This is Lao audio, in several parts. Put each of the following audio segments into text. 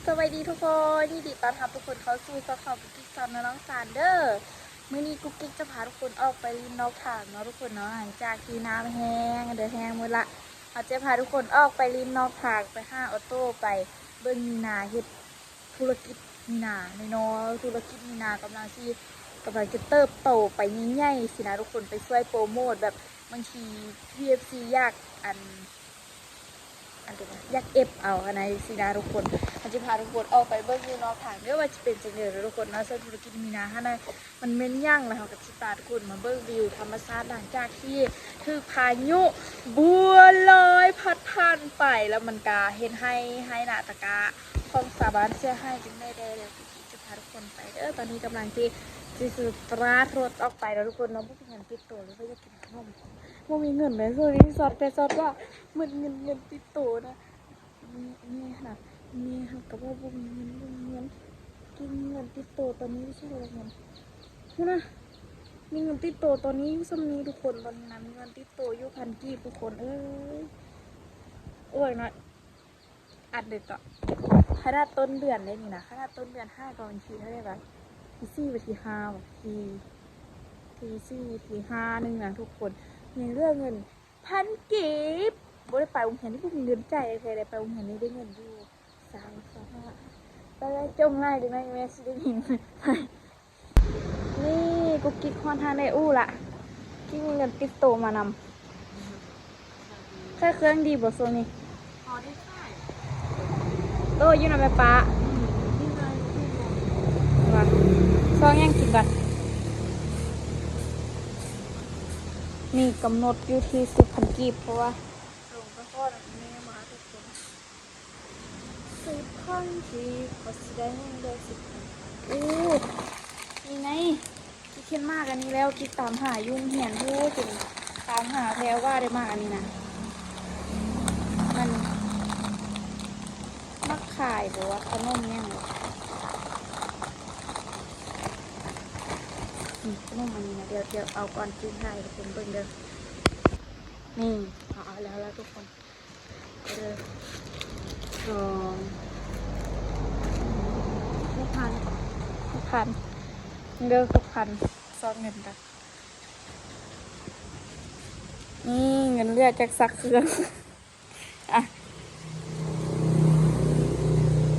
ສະບາຍດີທຸກຄົນ ຍິນດີຕ້ອນຮັບທຸກຄົນເຂົ້າສູ່ຊ່ອງຂອງກຸກກິກຊອນນະນ້ອງສານເດີ້. ມື້ນີ້ກຸກກິກຈະພາທຸກຄົນອອກໄປຫຼິ້ນນອກທາງເນາະທຸກຄົນເນາະ ຫຼັງຈາກທີ່ນ້ຳແຫ້ງ ເດີແຫ້ງໝົດລະ ເຮົາຈະພາທຸກຄົນອອກໄປຫຼິ້ນນອກທາງ ໄປຫາອໍໂຕ້ ໄປເບິ່ງມີນາເຮັດທຸລະກິດມີນານ້ອຍໆ ທຸລະກິດມີນາກຳລັງຊິ ກຳລັງຈະເຕີບໂຕໄປໃຫຍ່ໆ ຊີ້ນະທຸກຄົນ ໄປຊ່ວຍໂປຣໂມດ ແບບບາງທີ ພີເອັຟຊີ ຢາກ ອັນ ອັນ ຢາກເອັບເອົາຫັ້ນນະ ຊີ້ນະທຸກຄົນ ເຮົາຈະພາທຸກຄົນອອກໄປເບິ່ງຢູ່ນອກທາງເດີ້ ວ່າຈະເປັນຈັ່ງໃດເດີ້ທຸກຄົນເນາະ. ສ່ວນທຸລະກິດມີນາຫັ້ນນະ ມັນແມ່ນຫຍັງ ແລ້ວເຮົາກໍຊິພາທຸກຄົນມາເບິ່ງວິວທຳມະຊາດ ຫຼັງຈາກທີ່ຖືກພາຍຸບົວລອຍພັດຜ່ານໄປ ແລ້ວມັນກະເຮັດໃຫ້ໄຮ່ນາຕາກະຂອງຊາວບ້ານເສຍຫາຍຈັ່ງໃດແດ່ ແລ້ວກໍຈະພາທຸກຄົນໄປເດີ້. ຕອນນີ້ກຳລັງຊິ ຊິສະຕາດລົດອອກໄປແລ້ວທຸກຄົນເນາະ. ບໍ່ມີເງິນຕິດໂຕເລີຍ ວ່າຢາກກິນຂະໜົມ ບໍ່ມີເງິນເລີຍ ຊ່ວງນີ້ຊອດແຕ່ຊອດວ່າໝົດເງິນ ເງິນຕິດໂຕນະ. ແມ່ ແມ່ຫັ້ນນະ ແມ່ຫັ້ນກໍວ່າບໍ່ມີເງິນ ບໍ່ມີເງິນ ກິນເງິນຕິດໂຕຕອນນີ້ ບໍ່ໃຊ່ວ່າເງິນ ພຸ້ນນະ ມີເງິນຕິດໂຕຕອນນີ້ຢູ່ສ່ຳນີ້ທຸກຄົນ ຕອນນີ້ນະ ມີເງິນຕິດໂຕຢູ່ພັນກີບທຸກຄົນເອີຍ. ໂອ້ຍເນາະ ອັດເລີຍເກາະ ຂະໜາດຕົ້ນເດືອນເດ້ນີ້ນະ ຂະໜາດຕົ້ນເດືອນ ຫ້າກໍວັນທີເທົ່າໃດວະ ທີສີ່ ວັນທີຫ້າ ວັນທີ ທີສີ່ ທີຫ້າ ໜຶ່ງນະທຸກຄົນ ຍັງເຫຼືອເງິນ ພັນກີບ ບໍ່ໄດ້ໄປໂຮງຮຽນນີ້ ບໍ່ມີເງິນຈ່າຍແທ້ໆ ໄດ້ໄປໂຮງຮຽນນີ້ໄດ້ເງິນຢູ່ ສາມ ສອງ ຫ້າ ໄປແລ້ວ ຈົ່ງຫຼາຍເດີນະ ແມ່ຊິໄດ້ຍິນ. ນີ້ກຸກກິກຮອດຮ້ານໄອອູ້ລະ ກິກມີເງິນຕິດໂຕມານຳ. ຂາຍເຄື່ອງດີບໍ່ຊ່ວງນີ້? ພໍໄດ້ຂາຍ ເອີ ຢູ່ນຳແມ່ປ້າ ອືມ ວ່າຊອງຫຍັງກິນກ່ອນ. ນີ້ກຳນົດຢູ່ທີ່ສິບພັນກີບ ເພາະວ່າລົງໄປຮອດແມ່ມາທຸກຄົນ ສິບພັນກີບ ເຂົາຊິໄດ້ຫຍັງເດີ ສິບພັນ. ໂອ້ ນີ້ໄງ ກິກເຫັນໝາກອັນນີ້ແລ້ວ ກິກຕາມຫາຢູ່ໂຮງຮຽນພຸ້ນ ຈົນຕາມຫາແທ້ວ່າໄດ້ໝາກອັນນີ້ນະ ມັນມັກຂາຍບໍ່ວະ ຂະໜົມຫຍັງວະ ອືມ ຂະໜົມອັນນີ້ນະ ດຽວ ດຽວເອົາກ່ອນ ກິກໃຫ້ທຸກຄົນເບິ່ງເດີ. ນີ້ ເອົາ ເອົາແລ້ວລະທຸກຄົນ. ເດີ ສອງ ຫົກພັນ ຫົກພັນ ເດີ ຫົກພັນ ຊອກເງິນກ່ອນ. ນີ້ເງິນເຫຼືອຈາກຊັກເຄື່ອງ ອ່ະ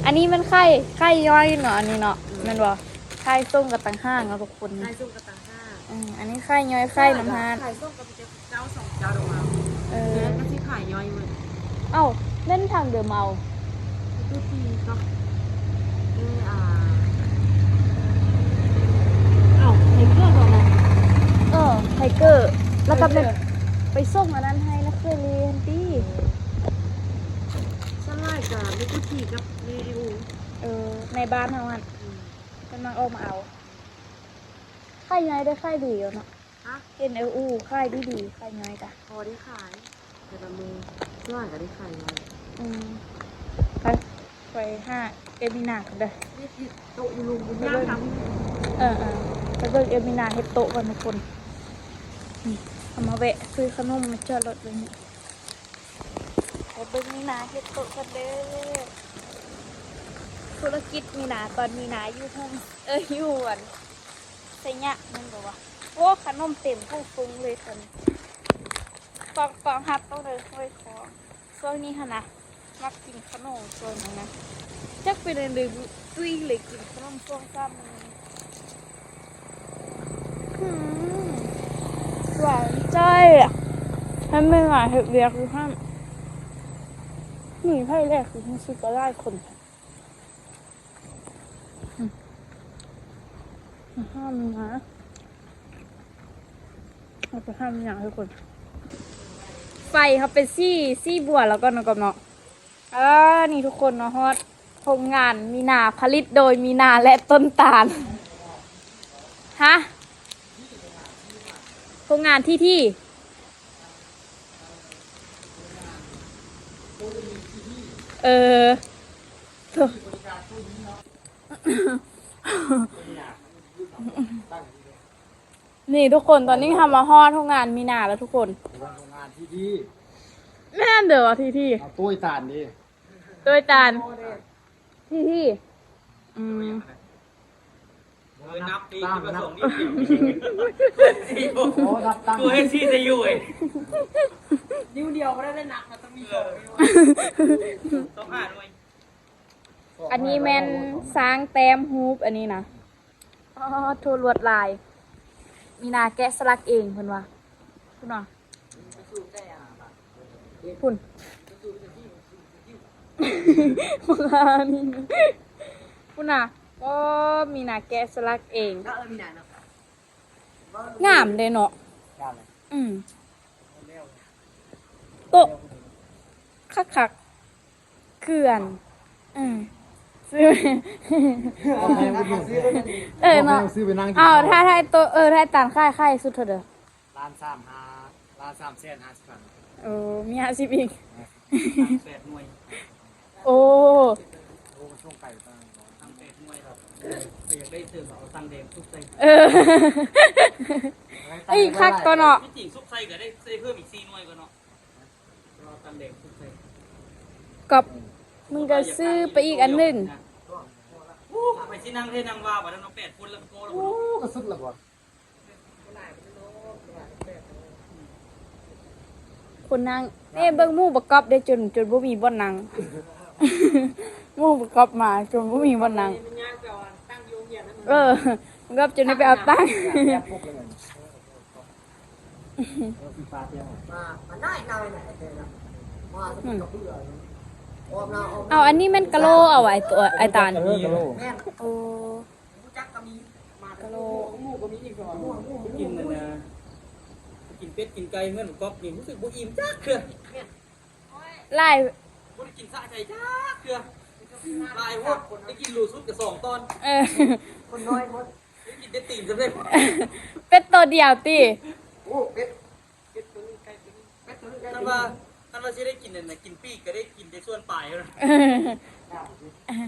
ອັນນີ້ມັນໄຂ່ ໄຂ່ຍ່ອຍເນາະ ອັນນີ້ເນາະ ອືມ ແມ່ນບໍ່? ໄຂ່ສົ່ງກໍຕ່າງຫາກເນາະທຸກຄົນ ໄຂ່ສົ່ງກໍຕ່າງຫາກ ອືມ ອັນນີ້ໄຂ່ຍ່ອຍ ໄຂ່ນຳຮ້ານ ໄຂ່ສົ່ງກໍມີແຕ່ ເຈົ້າສອງເຈົ້າດອກວ່າ ເອີ ແມ່ນກໍຊິຂາຍຍ່ອຍເບິດ. ເອົ້າ ແມ່ນທາງເດີມເອົາ ຕູ້ທີ່ເນາະ ເອີ ອ່າ ເອົ້າ ໄທເກີບໍ່ນະ ເອີ ໄທເກີ ແລ້ວກໍແມ່ນໄປສົ່ງອັນນັ້ນໃຫ້ນະ ເຄີຍເລຫັ້ນຕິ ເອີ ສ່ວນຫຼາຍກໍມີຕູ້ທີ່ກັບແມ່ໄອອູ ເອີ ໃນບ້ານເຮົາຫັ້ນ ອືມ ເພິ່ນມັກອອກມາເອົາ ຂາຍງ່າຍເດີ ຂາຍດີຢູ່ເນາະ. ຮະ ເຫັນເອື້ອຍອູ້ຂາຍດີໆ ຂາຍງ່າຍກະ ພໍໄດ້ຂາຍ ແຕ່ລະມື້ ສ່ວນຫຼາຍກະໄດ້ຂາຍງ່າຍ ອືມ ໄປ ໄປຫາເອື້ອຍມີນາກ່ອນເດີ ເຮັດ ເຮັດໂຕະຢູ່ລຸ່ມ ໄປເບິ່ງ ເອີໆ ໄປເບິ່ງເອື້ອຍມີນາເຮັດໂຕະກ່ອນທຸກຄົນ ນີ້ ເຮົາມາແວະຊື້ຂະໜົມ ມາຈອດລົດໄວ້ນີ້ ໄປເບິ່ງມີນາເຮັດໂຕະກ່ອນເດີ ທຸລະກິດມີນາ ຕອນມີນາຢູ່ເທິງ ເອີ ຢູ່ອັນ ໄຊຍະແມ່ນບໍ່ວະ? ໂອ້ ຂະໜົມເຕັມຖົງເຟີງເລີຍຕອນນີ້ ຟອງ ຟອງຮັບເອົາເດີ ໂອ້ຍ ຂອງ ຊ່ວງນີ້ຫັ້ນນະ ມັກກິນຂະໜົມຊ່ວງນັ້ນນະ ຈັກເປັນອັນໃດບຸ ຕຸ້ຍເລີຍ ກິນຂະໜົມຊ່ວງສາມມື້ນີ້ ຫືມ ຫວານໃຈອະ ໃຫ້ແມ່ຫວານເຮັດວຽກຢູ່ຫັ້ນ ມີໃຜແຫຼະ ຄືຮູ້ສຶກວ່າຫຼາຍຄົນ. ອືມ ຫ້າມນະ ເອົາໄປຫ້າມນະທຸກຄົນ ໄຟເຮົາເປັນສີ ສີບົວແລ້ວກ່ອນເນາະ ກອບເນາະ ເອີ ນີ້ທຸກຄົນເນາະ ຮອດໂຮງງານມີນາ ຜະລິດໂດຍມີນາ ແລະ ຕົ້ນຕານ ຮະ ໂຮງງານທີທີ ເອີ ນີ້ທຸກຄົນ ຕອນນີ້ເຮົາມາຮອດໂຮງງານມີນາແລ້ວທຸກຄົນ ໂຮງງານທີທີ ແມ່ນເດີວ່າທີທີ ເອົາໂຕ້ຍຕານເດ້ ໂຕ້ຍຕານ ທີ່ ທີ່ ອືມ ເອີ ນັບຕີຂຶ້ນມາສອງນິ້ວດຽວ ໂອ້ ນັບຕັ້ງ ໂຕເຮັດຊີ້ໄດ້ຢູ່ເອີຍ ນິ້ວດຽວບໍ່ໄດ້ ໄດ້ນັບ ມັນຕ້ອງມີສອງ ເອີ ສອງຫ້າໜ່ວຍ. ອັນນີ້ແມ່ນຊ້າງແຕ້ມຮູບ ອັນນີ້ນະ ອໍ ໂທ້ ລວດລາຍ ມີນາແກະສະຫຼັກເອງເພິ່ນວ່າ ພຸ້ນນະ. ພຸ້ນ ພຸ້ນນະ ໂອ້ ມີນາແກະສະຫຼັກເອງ ງາມເດ້ເນາະ ງາມເລີຍ ອືມ ໂຕະ ຄັກໆ ເຂື່ອນ ເອີ ຊື້ ເອີເນາະ ຊື້ໄປນັ່ງກິນ ເອົາ ຖ້າ ຖ້າໂຕະ ເອີ ຖ້າຕານຂາຍ ຂາຍສຸດເທົ່າໃດ? ລ້ານສາມ ຫ້າ ລ້ານສາມແສນຫ້າສິບພັນ ໂອ້ ມີຫ້າສິບອີກ ແປດໜ່ວຍ ໂອ້ ໂອ້ ມັນສົ່ງໄກປານນັ້ນບໍ່? ຕັ້ງແປດໜ່ວຍ ເອີ ຢາກໄດ້ເສີມ ເອົາຕັ້ງແດງສຸກໃສ່ ເອີ ອີກຄັກຕົວເນາະ ທີ່ຈິງສຸກໃສ່ກໍໄດ້ ໃສ່ເພີ່ມອີກສີ່ໜ່ວຍກໍເນາະ ເອົາຕັ້ງແດງສຸກໃສ່ ກອບ ມຶງກໍຊື້ໄປອີກອັນໜຶ່ງ ໂອ້ ໄປຊິນັ່ງເທນັ່ງວ່າ ບັດນັ້ນເນາະ ແປດຄົນແລ້ວກໍພໍແລ້ວ ໂອ້ ກໍສຸດແລ້ວບໍ່? ຄົນນັ່ງ ເອີ ເບິ່ງໝູ່ບັກກອບເດ້ ຈົນ ຈົນບໍ່ມີບ່ອນນັ່ງ ໝູ່ບັກກອບມາ ຈົນບໍ່ມີບ່ອນນັ່ງ ເອີ ບັກກອບຈົນໄດ້ໄປເອົາຕັ່ງ ເອົາ ອັນນີ້ແມ່ນກະໂຫຼ ເອົາ ໄອ້ຕົວ ໄອ້ຕານ ກະໂຫຼ ໂອ້ ກະໂຫຼ ກິນອັນນ່າ ກິນເປັດກິນໄກ່ເຮືອນບັກກອບນີ້ ຮູ້ສຶກບໍ່ອີ່ມຈັກເທື່ອ ຫຼາຍ ບໍ່ໄດ້ກິນສະໃຈຈັກເທື່ອ ຫຼາຍໂພດ ໄດ້ກິນຫຼູສຸດກໍສອງຕອນ ເອີ ຄົນນ້ອຍໂພດ ໄດ້ກິນແຕ່ຕີນຊະເລີຍ ເປັດໂຕດຽວຕິ ໂອ້ ເປັດ ເປັດໂຕໜຶ່ງ ໄກ່ໂຕໜຶ່ງ ເປັດໂຕໜຶ່ງ ຄັນວ່າ ຄັນວ່າຊິໄດ້ກິນນັ້ນນະ ກິນປີກກໍໄດ້ກິນແຕ່ສ່ວນປາຍເທົ່ານັ້ນ ເອີ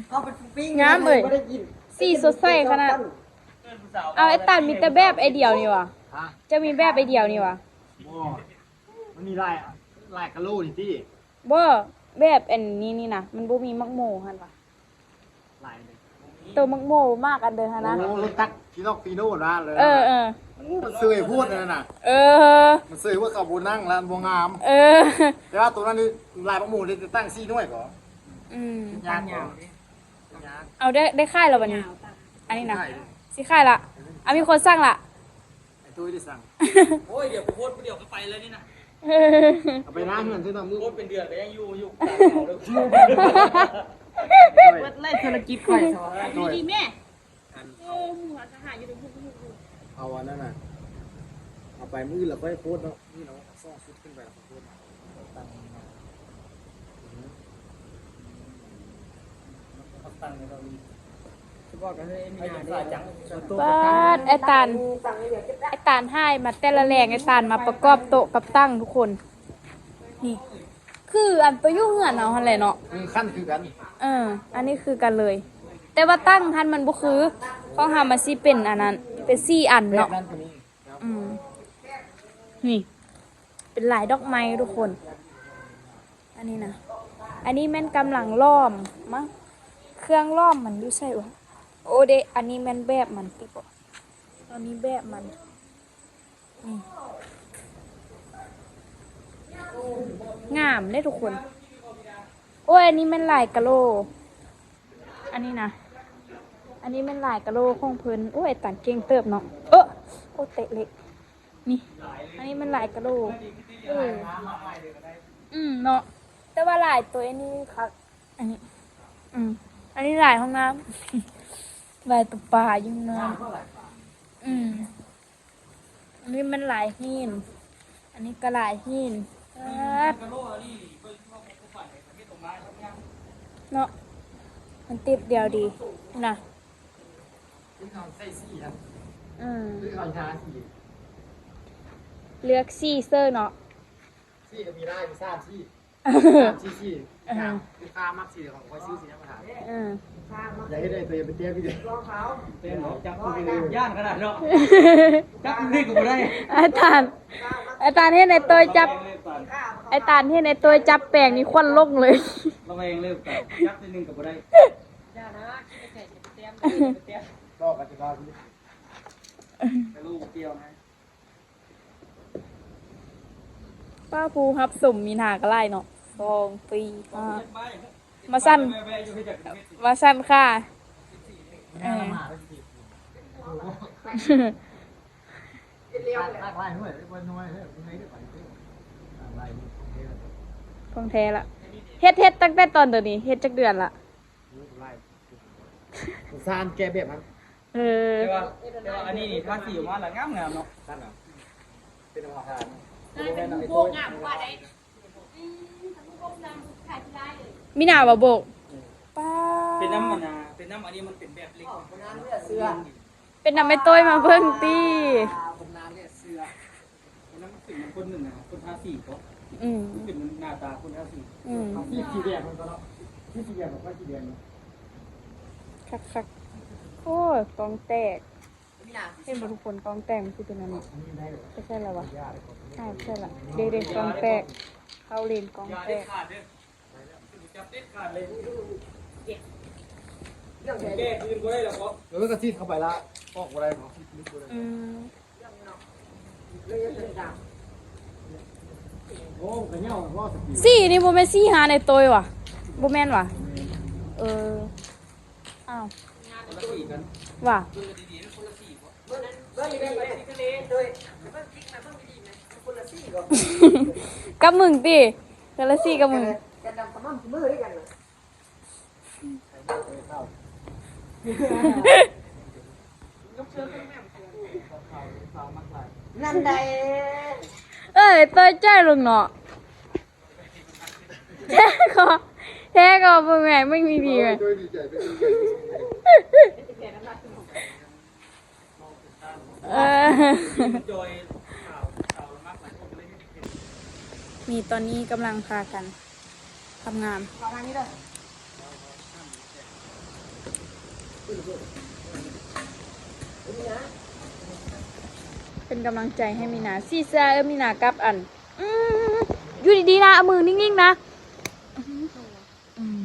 ເຮົາເປັນຜູ້ປີ້ງ ງາມເອີຍ ບໍ່ໄດ້ກິນ ສີສົດໃສຂະໜາດ ເອີ ເອົາ ໄອ້ຕານ ມີແຕ່ແບບໄອ້ດຽວນີ້ຫວາ? ຮະ? ເຈົ້າມີແບບໄອ້ດຽວນີ້ຫວາ? ບໍ່ ມັນມີຫຼາຍ ຫຼາຍກະໂຫຼນີ້ຕິ? ບໍ່ ແບບອັນນີ້ນີ້ນະ ມັນບໍ່ມີໝາກໂມຫັ້ນຫວາ? ຫຼາຍເດ້ ໂຕໝາກໂມມາກອັນເດີຫັ້ນນະ ໂອ້ ລົດຕັກຟີນອກຟີໂນນະ ເອີ ເອີ ມັນເຊີຍໂພດອັນນັ້ນນະ ເອີ ມັນເຊີຍໂພດ ເຂົາບໍ່ນັ່ງລະ ມັນບໍ່ງາມ ເອີ ແຕ່ວ່າໂຕນັ້ນນີ້ຫຼາຍໝາກໂມເດ້ ຕັ້ງສີ່ໜ່ວຍກໍ ອືມ ຍາກ ເອົາ ໄດ້ ໄດ້ຂາຍແລ້ວບັດນີ້ ອັນນີ້ນະ ຊິຂາຍລະ ເອົາ ມີຄົນສັ່ງລະ. ໄອ້ຕຸ້ຍໄດ້ສັ່ງ ໂອ້ຍ ດຽວກູໂພສຜູ້ດຽວກໍໄປແລ້ວນີ້ນະ ເອົາໄປນາເຮືອນຊື່ນະ ມື້ ໂພສເປັນເດືອນກໍຍັງຢູ່ ຢູ່ຕາມເກົ່າເດີ ເບິດເລີຍທຸລະກິດຂ້ອຍ ຢູ່ດີແມ່ ອັນ ເອີ ໝູ່ຫາສະຫາຍຢູ່ໃນ ເອົາອັນນັ້ນນະ ເອົາໄປມື້ອື່ນລະຄ່ອຍໂພສເນາະ ນີ້ເນາະ ສອງຊຸດຂຶ້ນໄປລະຄ່ອຍໂພສ ຕັ້ງ ຕັ້ງໃນເຮົານີ້ ປາດ ໄອ້ຕານ ໄອ້ຕານຫາຍມາແຕ່ລະແລງ ໄອ້ຕານມາປະກອບໂຕະກັບຕັ່ງທຸກຄົນ ນີ້ ຄືອັນໂຕຢູ່ເຮືອນເຮົາຫັ້ນແຫຼະເນາະ ອືມ ຂັ້ນຄືກັນ ເອີ ອັນນີ້ຄືກັນເລີຍ ແຕ່ວ່າຕັ່ງຫັ້ນມັນບໍ່ຄື ຂອງເຮົາມັນຊິເປັນອັນນັ້ນ ເປັນສີ່ອັນເນາະ ແບບນັ້ນກໍມີ ອືມ ນີ້ ເປັນລາຍດອກໄມ້ທຸກຄົນ ອັນນີ້ນະ ອັນນີ້ແມ່ນກຳລັງຫຼອມມັ້ງ ເຄື່ອງຫຼອມມັນຢູ່ໃສຫວາ? ໂອເດ ອັນນີ້ແມ່ນແບບມັນຕິບໍ? ອັນນີ້ແບບມັນ ນີ້ ງາມເດ້ທຸກຄົນ ໂອ້ຍ ອັນນີ້ແມ່ນລາຍກະໂຫຼ ອັນນີ້ນະ ອັນນີ້ແມ່ນລາຍກະໂຫຼຂອງເພິ່ນ ໂອ້ຍ ຕານເກັ່ງເຕີບເນາະ ເອີ ໂອ້ ເຕະເລະ ນີ້ ອັນນີ້ແມ່ນລາຍກະໂຫຼ ເອີ ອືມ ເນາະ ແຕ່ວ່າລາຍໂຕອັນນີ້ຄັກ ອັນນີ້ ອືມ ອັນນີ້ລາຍຫ້ອງນ້ຳ ລາຍໂຕປາຢູ່ຫ້ອງນ້ຳ ອືມ ອັນນີ້ມັນລາຍຫີນ ອັນນີ້ກໍລາຍຫີນ ປາດ ເນາະ ມັນຕິດດຽວດີນະ ອືມ ເລືອກສີເຊີເນາະ ສີກໍມີຫຼາຍ ມີສາມສີ ສາມສີ່ສີ ເອີ ລູກຄ້າມັກສີໃດກໍຄ່ອຍຊື້ສີນັ້ນມາທາ ເອີ ຢ່າເຮັດໃຫ້ໂຕຢ່າໄປແຕ້ມອີກເດີ ແຕ້ມເນາະ ຈັບຜູ້ໜຶ່ງຢ້ານຂະໜາດເນາະ ຈັບຜູ້ໜຶ່ງກໍບໍ່ໄດ້ ອາຈານ ອາຈານເຫັນໄອ້ໂຕຈັບ ອາຈານເຫັນໄອ້ໂຕຈັບແປງນີ້ຂວັນລົງເລີຍ ລະແວງເລີຍ ຈັບຜູ້ໜຶ່ງກໍບໍ່ໄດ້ ປ້າຜູ້ຮັບຊົມມີນາກໍຫຼາຍເນາະ ສອງ ສີ່ ຫ້າ ມາສັ່ນ ມາສັ່ນຄ່າ ເອີ ຂອງແທ້ລະ ເຮັດ ເຮັດຕັ້ງແຕ່ຕອນໃດນີ້ ເຮັດຈັກເດືອນລະ? ສ້າງແກະແບບຫັ້ນ ເອີ ແຕ່ວ່າ ແຕ່ວ່າອັນນີ້ນີ້ ທາສີອອກມາລະງາມໆເນາະ ເປັນອະມາພານ ກາຍເປັນໂບກງາມກວ່າໃດ ມີໜ້າວ່າໂບກ ປ້າ ເປັນນຳອັນນ່າ ເປັນນຳອັນນີ້ ມັນເປັນແບບເຫຼັກ ເປັນນຳໄອ້ໂຕ້ຍມາເບິ່ງຕິ. ອັນນັ້ນເປັນຄົນນັ້ນນະ ຄົນທາສີເກາະ ອືມ ເປັນໜ້າຕາຄົນທາສີ ອືມ ສີ ສີແດງມັນກໍເນາະ ສີ ສີແດງມັນກໍສີແດງເນາະ ຄັກໆ ໂອ້ຍ ກອງແຕກ ເຫັນບໍ່ທຸກຄົນ ກອງແຕກມັນຊິເປັນອັນນີ້ ບໍ່ໃຊ່ລະວະ ອ້າວ ໃຊ່ລະ ເດ້ໆ ກອງແຕກ ເຂົ້າເລນກອງແຕກ. ແກະຄືນບໍ່ໄດ້ແລ້ວເກາະ ເອີ ກໍຊີດເຂົ້າໄປລະ ອອກບໍ່ໄດ້ເນາະ ຊີດເຂົ້າໄປບໍ່ໄດ້ ອືມ ໂອ້ ກໍເຫຍົາວ່າ ສີ່ນີ້ບໍ່ແມ່ນສີ່ຫາໃນໂຕຍຫວາ ບໍ່ແມ່ນຫວາ ເອີ ອ້າວ ຄົນລະສີກັນ ຫວາ ເບິ່ງດີໆ ມັນຄົນລະສີບໍ່? ກັບມຶງຕິ ຄົນລະສີກັບມຶງ ນັ້ນໃດ ເອີຍ ໂຕ້ຍໃຈລົງເນາະ ແທ້ກໍ ແທ້ກໍເບິ່ງແມ່ ເບິ່ງດີໆແມ່ ເອີ ນີ້ຕອນນີ້ກຳລັງພາກັນທຳງານ ເປັນກຳລັງໃຈໃຫ້ມີນາ ສີເສື້ອ ເອີ ມີນາກັບອັນ ອືມ ຢູ່ດີໆນະ ເອົາມືນິ່ງໆນະ ອືມ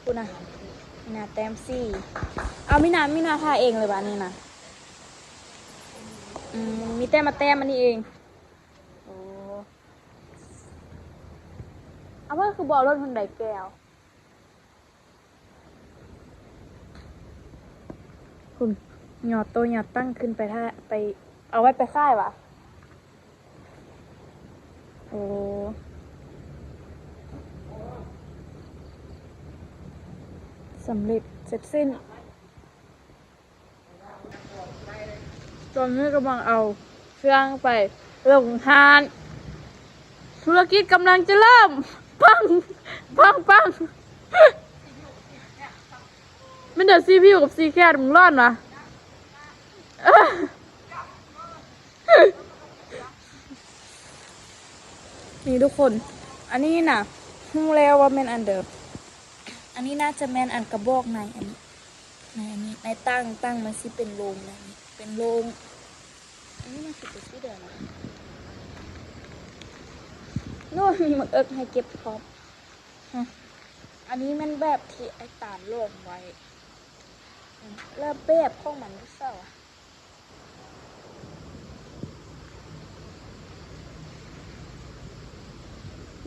ພຸ້ນນະ ມີນາແຕ້ມສີ ເອົາ ມີນາ ມີນາທາເອງເລີຍບາດນີ້ນະ ອືມ ມີແຕ່ມາແຕ້ມອັນນີ້ເອງ ໂອ້ ເອົາ ເພິ່ນຄືບໍ່ເອົາລົດຮຸນໄດແກ່ວ ພຸ້ນ ຍໍໂຕຍໍຕັ້ງຂຶ້ນໄປຖ້າ ໄປ ເອົາໄວ້ໄປຂາຍຫວາ? ໂອ້ ສຳເລັດເສັດສິ້ນ. ຕອນນີ້ກຳລັງເອົາເຄື່ອງໄປລົງຮ້ານ. ທຸລະກິດກຳລັງຈະເລີ່ມ. ປັງ ປັງ ປັງ. ແມ່ນເດີ ຊີພິວກັບຊີແຄດ ມຶງຮ້ອນຫວາ? ນີ້ທຸກຄົນ ອັນນີ້ນະ ຮູ້ແລ້ວວ່າແມ່ນອັນເດີ. ອັນນີ້ໜ້າຈະແມ່ນອັນກະບອກໃນອັນນີ້ ໃນອັນນີ້ ໃນຕັ້ງ ຕັ້ງມັນຊິເປັນໂລງໃນນີ້ ເປັນໂລງ. ອັນນີ້ມັນຄືເປັນສີແດງຫວາ? ໂອ້ຍ ມີໝາກເອິກໃຫ້ເກັບພ້ອມ. ຮະ ອັນນີ້ແມ່ນແບບທີ່ອ້າຍຕານຫຼອມໄວ້. ອືມ ແລ້ວແບບຂອງມັນຢູ່ໃສຫວາ?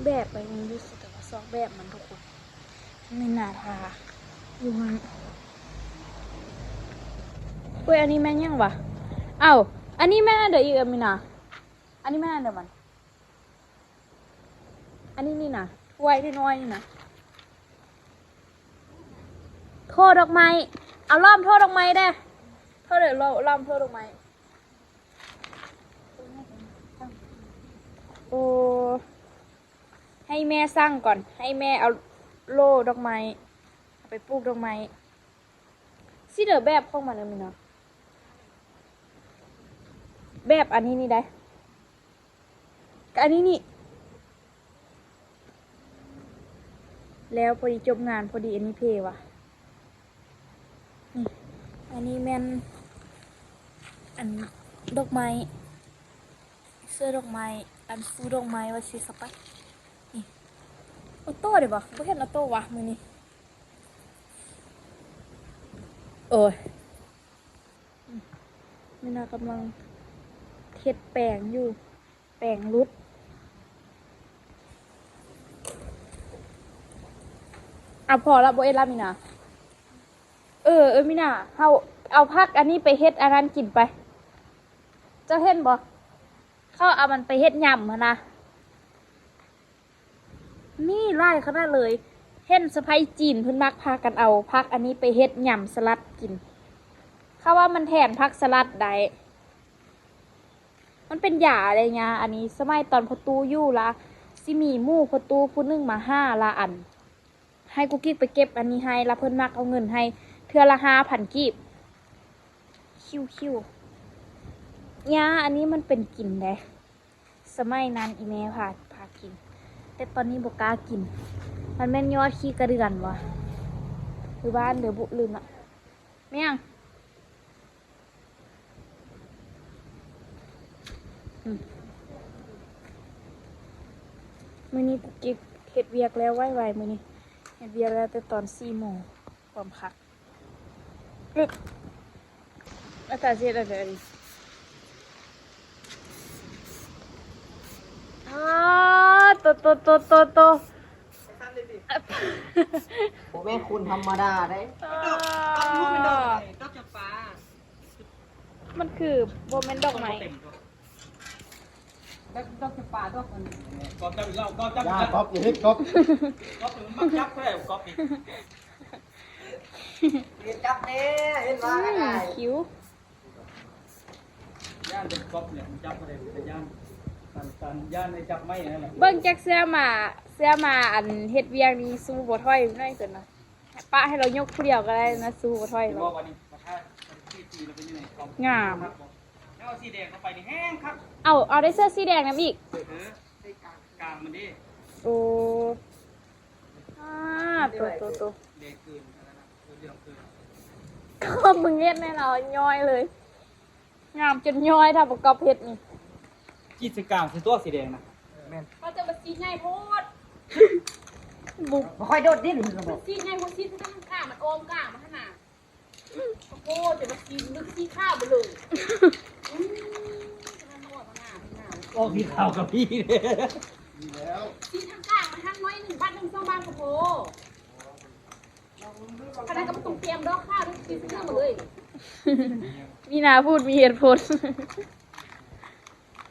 ແບບໄປມັນຢູ່ໃສ ແຕ່ວ່າຊອກແບບມັນທຸກຄົນ ມີນາທາຢູ່ຫັ້ນ. ເອີຍ ອັນນີ້ແມ່ນຫຍັງຫວາ? ເອົ້າ ອັນນີ້ແມ່ນອັນໃດອີກ ເອີ ມີນາ? ອັນນີ້ແມ່ນອັນໃດມັນ? ອັນນີ້ນີ້ນະ ຖ້ວຍນ້ອຍໆນີ້ນະ ໂຖດອກໄມ້. ເອົາ ລ້ອມໂຖດອກໄມ້ແດ່ ໂຖດ ເອີ ລ້ອມ ລ້ອມໂຖດອກໄມ້. ໂອ້ ໃຫ້ແມ່ສັ່ງກ່ອນ ໃຫ້ແມ່ເອົາໂຫຼດອກໄມ້ ເອົາໄປປູກດອກໄມ້. ຊິເດີແບບຂອງມັນ ເອີ ມີນາ ແບບອັນນີ້ນີ້ໄດ໋ ກະອັນນີ້ນີ້ ແລ້ວພໍດີຈົບງານ ພໍດີອັນນີ້ເພຫວາ? ນີ້ ອັນນີ້ແມ່ນອັນດອກໄມ້ ເສື້ອດອກໄມ້ ອັນຟູດອກໄມ້ວ່າຊິສະປະ ນີ້ ອອໂຕ້ເດ້ບໍ່? ບໍ່ເຫັນອອໂຕ້ຫວາມື້ນີ້? ໂອ້ຍ ມີນາກຳລັງເຮັດແປງຢູ່ ແປງຫຼຸດ. ອາ ພໍລະ ບໍ່ເຮັດລະມີນາ. ເອີ ເອີ ມີນາ ເຮົາເອົາຜັກອັນນີ້ໄປເຮັດອັນນັ້ນກິນໄປ. ເຈົ້າເຫັນບໍ່? ເຂົາເອົາມັນໄປເຮັດຍຳຫັ້ນນະ. ນີ້ຫຼາຍຂະໜາດເລີຍ. ເຫັນສະໃພ້ຈີນເພິ່ນມັກພາກັນເອົາຜັກອັນນີ້ໄປເຮັດຍຳສະຫຼັດກິນ. ເຂົາວ່າມັນແທນຜັກສະຫຼັດໄດ້. ມັນເປັນຢາເດ້ຍາອັນນີ້. ສະໄໝຕອນພໍ່ຕູ້ຢູ່ລະ ຊິມີໝູ່ພໍ່ຕູ້ຜູ້ໜຶ່ງມາຫາລະ ອັນ ໃຫ້ກຸກກິກໄປເກັບອັນນີ້ໃຫ້ ລະເພິ່ນມັກເອົາເງິນໃຫ້ເທື່ອລະຫ້າພັນກີບ. ຄິວໆ ຍາອັນນີ້ມັນເປັນກິນເດ້. ສະໄໝນັ້ນອີ່ແມ່ພາ ພາກິນ ແຕ່ຕອນນີ້ບໍ່ກ້າກິນ. ມັນແມ່ນຍອດຂີ້ກະເດືອນຫວາ ຫຼືວ່າອັນໃດບຸ ລືມລະ. ແມ່ນຫຍັງ? ອືມ ມື້ນີ້ກຸກກິກເຮັດວຽກແລ້ວໄວໆ ມື້ນີ້ເຮັດວຽກແລ້ວແຕ່ຕອນສີ່ໂມງ. ຄວາມຄັກ ອາຈານຊິເຮັດອັນໃດອັນນີ້? ອາ ໂຕ ໂຕ ໂຕ ໂຕ ໂຕ ບໍ່ແມ່ນຄົນທຳມະດາເດ້. ດອກ ດອກລູກເປັນດອກ ດອກຈຳປາ. ມັນຄືບໍ່ແມ່ນດອກໄມ້. ດອກ ດອກຈຳປາ ດອກອັນ ກອບຈັບອີກແລ້ວ ກອບຈັບອີກແລ້ວ ກອບຢ່າເຮັດ ກອບ ກອບມັນມັກຈັບແທ້ ກອບນີ້ ເຮັດຈັບແດ່ ເຫັນວ່າ ອືມ ຄິວ ຢ້ານເປັນກອບນີ້ ມັນຈັບບໍ່ໄດ້ ມັນຢ້ານ ມັນຢ້ານໃຫ້ຈັບໄມ້ນັ້ນແຫຼະ. ເບິ່ງຈັກເສື້ອມາ ເສື້ອມາອັນເຮັດວຽກນີ້ສູ້ບໍ່ຖອຍໜ້ອຍເກີນນະ. ປະໃຫ້ລາວຍົກຜູ້ດຽວກໍໄດ້ນະ ສູ້ບໍ່ຖອຍ. ງາມ ເອົາ ເອົາໄດ້ເສື້ອສີແດງນຳອີກ. ເອີ ກາງມັນເດ້. ໂອ້ ອາ ໂຕ ໂຕ ໂຕ ແດງເກີນ ເຫຼືອງເກີນ. ກໍມຶງເຮັດໃຫ້ລາວຍ້ອຍເລີຍ. ງາມຈົນຍ້ອຍ ຖ້າບໍ່ກອບເຮັດນີ້ ຈີດໃສ່ກາງໃສ່ຕົວະ ສີແດງນະ. ແມ່ນ ເຂົາຈະມາສີດໃຫຍ່ໂພດ ບຸ ບໍ່ຄ່ອຍໂດດດິ້ນ ມັນສີດໃຫຍ່ໂພດ ສີດທາງຂ້າງມັນອ້ອມກາງມັນຫັ້ນນະ. ໂອ້ໂຫ ຈະມາສີດລຶກສີຂາວໄປເລີຍ. ອືມ ຈະມານອດມາໜ້າ ອອກສີຂາວກັບພີ່ເດ້. ສີທາງກາງມັນຫັ້ນໜ້ອຍໜຶ່ງ ບາດໜຶ່ງສອງບາດກໍພໍ. ອັນນັ້ນກໍບໍ່ຕ້ອງຕຽມດອກຄ່າ ເຮັດຄືເລື່ອງມາເລີຍ. ມີໜ້າພູດມີເຫດຜົນ.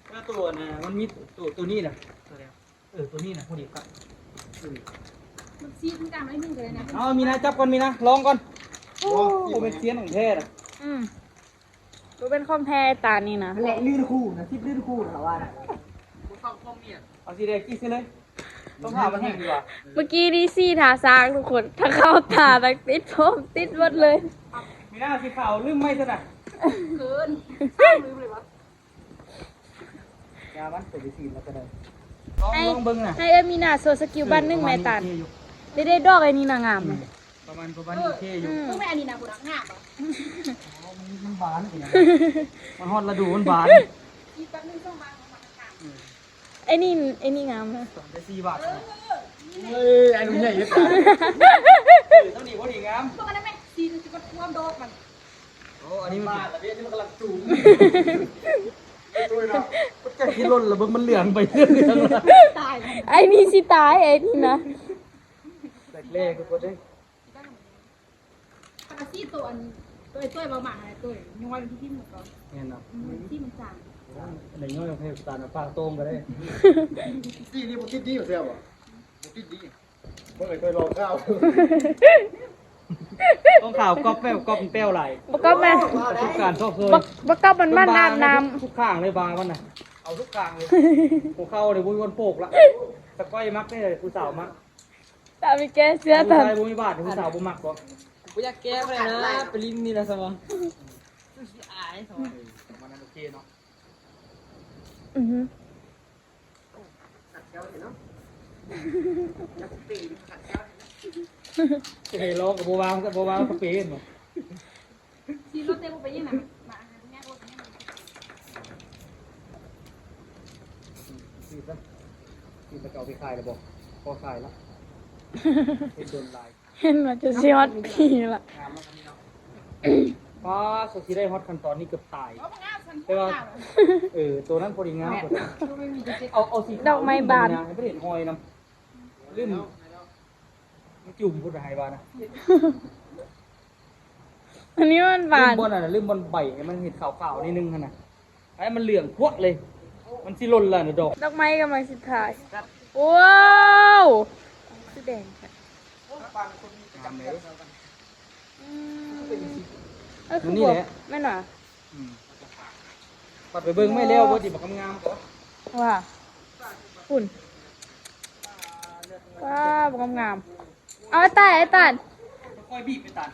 ແລ້ວຕົວນະ ມັນມີຕົວ ຕົວນີ້ນະ ຕົວໃດ? ເອີ ຕົວນີ້ນະ ພໍດີຄັບ. ເອີ ມັນຊີດມັນກາງໜ້ອຍໜຶ່ງກໍໄດ້ນະ. ເອົາ ມີນາຈັບກ່ອນ ມີນາລອງກ່ອນ. ໂອ້ ບໍ່ແມ່ນຊຽນຂອງແທ້ນະ. ອືມ ບໍ່ແມ່ນຂອງແທ້ຕານີ້ນະ. ແຫຼະ ລື່ນຄູ່ນະ ສິບລື່ນຄູ່ນະ ເຂົາວ່ານະ. ບໍ່ເຂົ້າຄອມເມຍ ເອົາສີແດງກີດໃສ່ເລີຍ. ຕ້ອງຫາມັນແຮງດີກວ່າ. ເມື່ອກີ້ນີ້ສີທາຊ້າງທຸກຄົນ ທັງເຂົ້າຕາ ທັງຕິດຜົມ ຕິດໝົດເລີຍ. ມີໜ້າສີຂາວລືມໄໝຊັ້ນນະ. ເກີນ ຊ້າງລືມເລີຍຫວາ. ຢາມັນຕົວໄປສີດແລ້ວກໍໄດ້. ລອງ ໃຫ້ ລອງເບິ່ງນະ ໃຫ້ເອື້ອຍມີນາໂຊສະກິວບາດໜຶ່ງແມ່ຕານ. ເດ້ໆ ດອກໄອ້ນີ້ນະງາມ. ອືມ ປະມານ ປະມານໂອເຄຢູ່. ອືມ ເບິ່ງແມ່ອັນນີ້ນະ ຜູ້ດັກງາມ. ອໍ ມັນ ມັນບານ ມັນຮອດລະດູມັນບານ. ອີກບາດໜຶ່ງສອງບາດ ອືມ ໄອ້ນີ້ ໄອ້ນີ້ງາມນະ. ໄດ້ສີ່ບາດ. ເອີ ເອີ ໄອ້ໜຸ່ມໃຫຍ່ເຮັດຕາຍ. ເອີ ເທົ່ານີ້ພໍດີງາມ. ເບິ່ງອັນນັ້ນແມ່ ສີມັນຊິກວມດອກມັນ. ໂອ້ ອັນນີ້ມັນບາດລະເດ້ ອັນນີ້ມັນກຳລັງຈູງ. ມັນໃກ້ຊິຫຼົ່ນລະເບິ່ງ ມັນເຫຼືອງໄປເລື້ອຍ. ຕາຍ ໄອ້ນີ້ຊິຕາຍ ໄອ້ນີ້ນະ. ແຕກແຫຼກທຸກຄົນເດ້. ຄັນວ່າສີໂຕອັນ ໂຕ ໂຕເວົ້າມາຫັ້ນ ໂຕຍ້ອຍມັນທີ່ທິ່ມແລ້ວກໍ ແມ່ນເນາະ. ອືມ ສີມັນຈາງ. ອັນໃດຍ້ອຍໃຫ້ຕານປາກໂຕ່ງກໍໄດ້. ສີນີ້ບໍ່ຕິດດີ ແຊວບໍ່? ບໍ່ຕິດດີ. ບໍ່ເຄີຍລອງຂາວ ຕ້ອງຂາວກອບແປ້ວ ກອບແປ້ວຫຼາຍ. ບໍ່ກອບແມ່ນ ປະສົບການຊອກເຄີຍ. ບໍ່ ບໍ່ກອບມັນ ມັນອາບນ້ຳ ທຸກຂ້າງເລີຍບາມັນນະ. ເອົາທຸກຂ້າງເລີຍ. ຫົວເຂົ່າເດບໍ່ມີວັນໂປກລະ. ຕະກ້ອຍມັກເດ້ ຜູ້ສາວມັກ. ຕາມີແກ້ເສື້ອ ຜູ້ຊາຍບໍ່ມີບາດ ຜູ້ສາວບໍ່ມັກບໍ່? ບໍ່ຢາກແກ້ປານໃດນະ ໄປຫຼິ້ນນີ້ລະຊະບໍ່? ຄືຊິອາຍຊະບໍ່? ເອີ ປະມານນັ້ນໂອເຄເນາະ. ອືຮຶ. ເອີ ລອງກໍບໍ່ວາງ ບໍ່ວາງສະເປນບໍ່? ຊີລົດເຕັມບໍ່ເປັນຫຍັງນະ ມາຫາຍາກລົດຫຍັງ. ຊີດລະ ຊີດລະ ເອົາໄປຂາຍລະບໍ່? ພໍຂາຍລະ ເຮັດດົນຫຼາຍ. ເຫັນວ່າຈະຊິຮອດປີລະ. ງາມເນາະ ອັນນີ້ເນາະ. ປ້າ ສົງໄສຊິໄດ້ຮອດຂັ້ນຕອນນີ້ເກືອບຕາຍ. ແຕ່ວ່າ ເອີ ໂຕນັ້ນພໍດີງາມ. ເອົາ ເອົາສີຂາວ ດອກໄມ້ບານ ໃຫ້ເພິ່ນເຫັນຮອຍນຳ. ລືມ ມັນຈຸ່ມພຸ້ນ ໃຫ້ວ່ານະ. ອັນນີ້ມັນບານ ລືມບ່ອນນັ້ນນະ ລືມບ່ອນໃບໃຫ້ມັນເຫັນຂາວໆ ໜ້ອຍໜຶ່ງຫັ້ນນະ. ໃຫ້ມັນເຫຼືອງພວກເລີຍ ມັນຊິຫຼົ່ນລະນະດອກ. ດອກໄມ້ກຳລັງຊິຖ່າຍ. ວ້າວ ຄືແດງແທ້. ງາມເດ້. ອືມ ເອີ ຄື ນີ້ແຫຼະ ແມ່ນຫວາ? ອືມ ປັດໄປເບິ່ງໄມ້ແລ້ວບໍ່ຕິ ບັກງາມໆ ກໍ ວ່າ ພຸ້ນ ວ້າວ ບັກງາມໆ. ເອົາ ໄອ້ຕາຍ ໄອ້ຕາຍ ຄ່ອຍບີບໄປຕາຍ.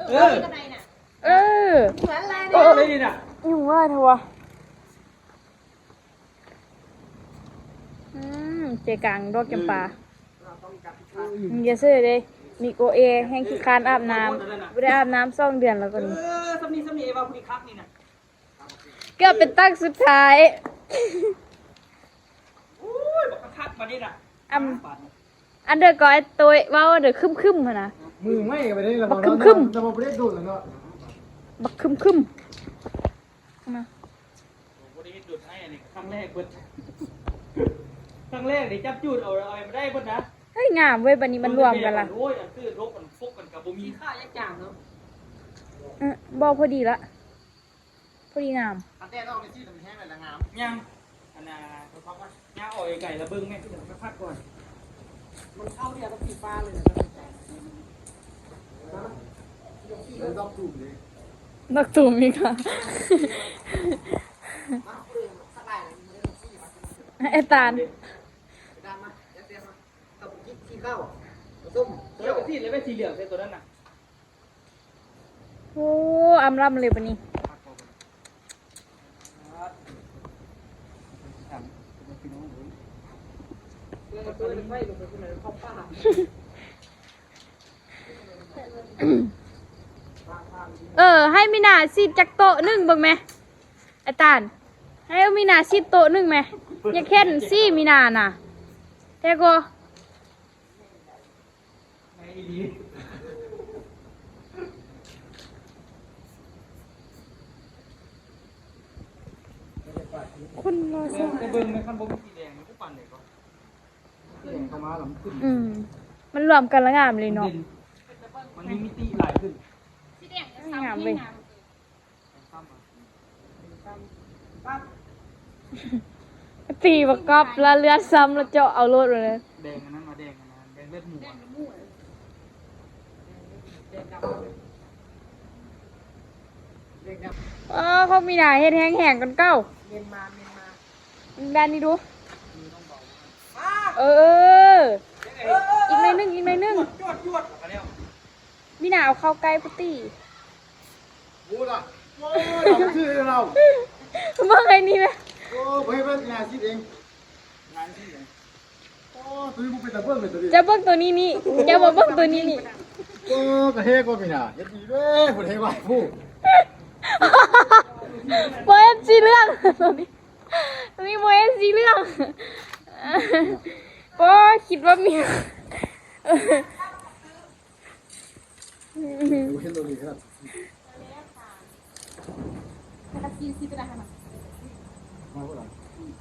ເອີ ເອີ ເອີ ເອີ ນີ້ນະ ຫຍັງວ່າເທາະວະ. ອືມ ໃຈກາງດອກຈຳປາ. ອືມ ຢ່າເຊີເດ້ ມີໂກເອ ແຮງຂີ້ຄ້ານອາບນ້ຳ ບໍ່ໄດ້ອາບນ້ຳສອງເດືອນແລ້ວກໍນີ້. ເອີ ສ່ຳນີ້ ສ່ຳນີ້ ເອວ່າຜູ້ນີ້ຄັກນີ້ນະ. ເກືອບເປັນຕັ້ງສຸດທ້າຍ. ໂອ້ຍ ບັກຄັກບາດນີ້ນະ. ອັນ ບາດນີ້ ອັນເດີກໍໄອ້ໂຕຍເວົ້າເດີ ຄຶມໆ ຫັ້ນນະ. ມືໄມ້ກໍໄປໄດ້ລະ ບັກຄຶມໆ ແຕ່ວ່າບໍ່ໄດ້ໂດນລະເນາະ ບັກຄຶມໆ ນະ. ບໍ່ໄດ້ເຮັດດົນໃຫ້ ອັນນີ້ຄັ້ງແລກເບິດ ຄັ້ງແລກນີ້ຈັບຈູດເອົາ ເອົາໃຫ້ມັນໄດ້ເບິດນະ. ເຮີ້ຍ ງາມເວີຍ ບາດນີ້ມັນລວມກັນລະ. ໂອ້ຍ ອັນຄືລົບ ອັນຟົກກັນກໍບໍ່ມີ ຂີ້ຂ້າຍາກຈາງເນາະ. ເອີ ບໍ່ ພໍດີລະ ພໍດີງາມ. ອັນແດດອອກນີ້ສີມັນແຫ້ງແລ້ວລະງາມ. ຍັງ ອັນນ່າ ຍັງອອກໄກໆ ລະເບິ່ງແມ່ ຄືມັນຄັກກ່ອນ ມັນເຂົ້າດຽວກັບສີຟ້າເລີຍນະ. ດອກຕູມເດ້ ດອກຕູມອີກ ໄອ້ຕານ ໄອ້ຕານມາ ແດດໆ ມາ. ກັບກິນສີຂາວ ສົ້ມ ແລ້ວກໍສີ ແລ້ວແມ່ນສີເຫຼືອງໃສ່ຕົວນັ້ນນະ. ໂອ້ ອຳລຳເລີຍບາດນີ້. ເອີ ໃຫ້ມີນາສີດຈັກໂຕະໜຶ່ງເບິ່ງແມ ອາຈານ ໃຫ້ມີນາສີດໂຕະໜຶ່ງແມ ຢາກເຫັນສີມີນານະ. ແທ້ກໍ ຄົນລາວ ແຕ່ເບິ່ງແມ່ນ ຄັນບໍ່ມີສີແດງນີ້ ຄືປານໃດກໍ ແດງເຂົ້າມາລະມັນຂຶ້ນ. ອືມ ມັນລວມກັນລະງາມເລີຍເນາະ ມັນມີມິຕິຫຼາຍຂຶ້ນ. ງາມເວີຍ. ຕີບັກກອບລະເລືອດຊ້ຳລະເຈາະເອົາໂລດວ່າແລ້ວ. ແດງອັນນັ້ນມາ ແດງອັນນັ້ນ ແດງເລືອດໝູ. ເອີ ຂອງມີນາເຮັດແຮງໆ ກວ່າເກົ່າ. ເມັນມາ ເມັນມາ ແບບນີ້ດູ. ເອີ ອີກໜ້ອຍໜຶ່ງ ອີກໜ້ອຍໜຶ່ງ. ມີນາເອົາເຂົ້າໃກ້ພຸ້ນຕິ. ໂອ້ລະ ໂອ້ຍ ເອົາຊື່ລາວ ເບິ່ງໄອ້ນີ້ແມະ. ໂອ້ ບໍ່ເຮັດແມ່ນໜ້າຊິດເອງ ໜ້າຊິດເອງ. ໂອ້ ຕົວນີ້ບໍ່ເປັນຕາເບິ່ງເລີຍຕົວນີ້. ເຈົ້າເບິ່ງຕົວນີ້ນີ້ ເຈົ້າບໍ່ເບິ່ງຕົວນີ້ນີ້. ໂອ້ ກະເຮັດກໍມີນາ ເຮັດດີເດ້ ຜູ້ໃດວ່າຜູ້ ບໍ່ເອັນຊີເລື່ອງ ຕົວນີ້ ຕົວນີ້ບໍ່ເອັນຊີເລື່ອງ. ໂອ້ ຄິດວ່າມີ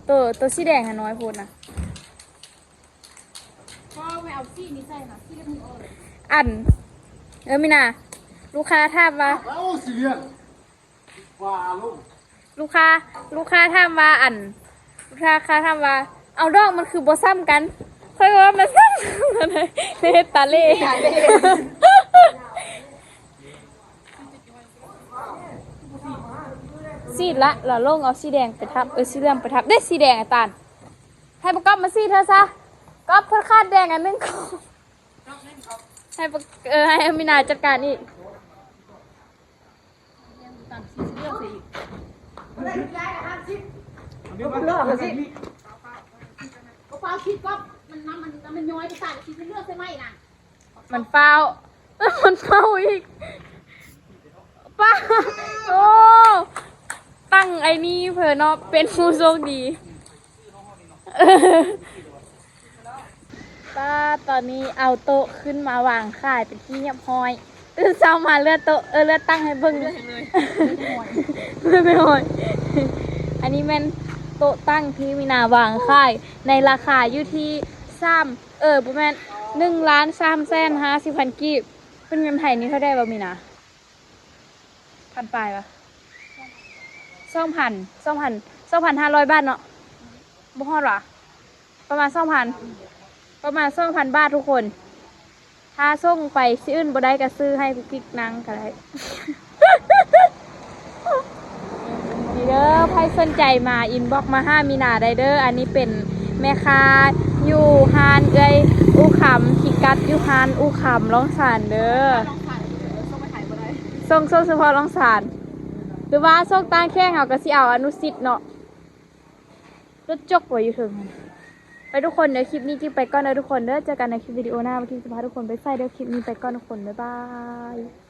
ໂຕ ໂຕສີແດງຫັ້ນນ້ອຍໂພດນະ. ອັນ ເອີ ມີນາ ລູກຄ້າຖາມວ່າ ເອົາ ສີເຫຼືອງ ວ່າລົງ ລູກຄ້າ ລູກຄ້າຖາມວ່າ ອັນ ລູກຄ້າຖາມວ່າ ເອົາ ດອກມັນຄືບໍ່ຊ້ຳກັນ? ຂ້ອຍວ່າມັນຊ້ຳເຮັດຕາເຫຼ. ສີດລະ ລະລົງເອົາສີແດງໄປທັບ ເອີ ສີເຫຼືອງໄປທັບເດ້. ສີແດງອາຈານ ໃຫ້ປະກອບມາສີດເທື່ອຊະ ກອບເພິ່ນຂາດແດງອັນໜຶ່ງ. ໃຫ້ປະ ເອີ ໃຫ້ມີນາຈັດການອີກ. ມັນຟ້າວ ມັນຟ້າວອີກ ປ້າ ໂອ້ ຕັ້ງ ໄອ້ນີ້ເພິ່ນເນາະ ເປັນຜູ້ໂຊກດີ. ປ້າ ຕອນນີ້ເອົາໂຕະຂຶ້ນມາວາງຂາຍເປັນທີ່ຮຽບຮ້ອຍ. ຕື່ນເຊົ້າມາເລືອກໂຕະ ເອີ ເລືອກຕັ່ງໃຫ້ເບິ່ງ ເລືອກໃຫ້ເລີຍ ເລືອກໄປຫ້ອຍ. ອັນນີ້ແມ່ນໂຕະຕັ່ງທີ່ມີນາວາງຂາຍໃນລາຄາຢູ່ທີ່ສາມ ເອີ ບໍ່ແມ່ນ ໜຶ່ງລ້ານສາມແສນຫ້າສິບພັນກີບ. ເປັນເງິນໄທນີ້ເທົ່າໃດວະມີນາ? ພັນປາຍວະ? ສອງພັນ ສອງພັນ ສອງພັນຫ້າຮ້ອຍບາດເນາະ. ບໍ່ຮອດຫວາ? ປະມານສອງພັນ ປະມານສອງພັນບາດທຸກຄົນ. ຖ້າສົ່ງໄປທີ່ອື່ນບໍ່ໄດ້ກໍຊື້ໃຫ້ກຸກກິກນາງກໍໄດ້. ນີ້ເດີ ໃຜສົນໃຈມາອິນບັອກມາຫາມີນາໄດ້ເດີ. ອັນນີ້ເປັນແມ່ຄ້າຢູ່ຮ້ານເອື້ອຍອູຄຳ ພິກັດຢູ່ຮ້ານອູຄຳລ້ອງສານເດີ. ສົ່ງ ສົ່ງສະເພາະລ້ອງສານ ຫຼືວ່າສົ່ງຕ່າງແຂວງເຮົາກໍຊິເອົາອະນຸສິດເນາະ. ລົດຈົກບໍ່ຢູ່ເທິງຫັ້ນ. ໄປທຸກຄົນເດີ ຄລິບນີ້ຈິກໄປກ່ອນເດີທຸກຄົນເດີ. ເຈີກັນໃນຄລິບວິດີໂອໜ້າ ວ່າຈິກຈະພາທຸກຄົນໄປໃສເດີ. ຄລິບນີ້ໄປກ່ອນທຸກຄົນ ບາຍບາຍ.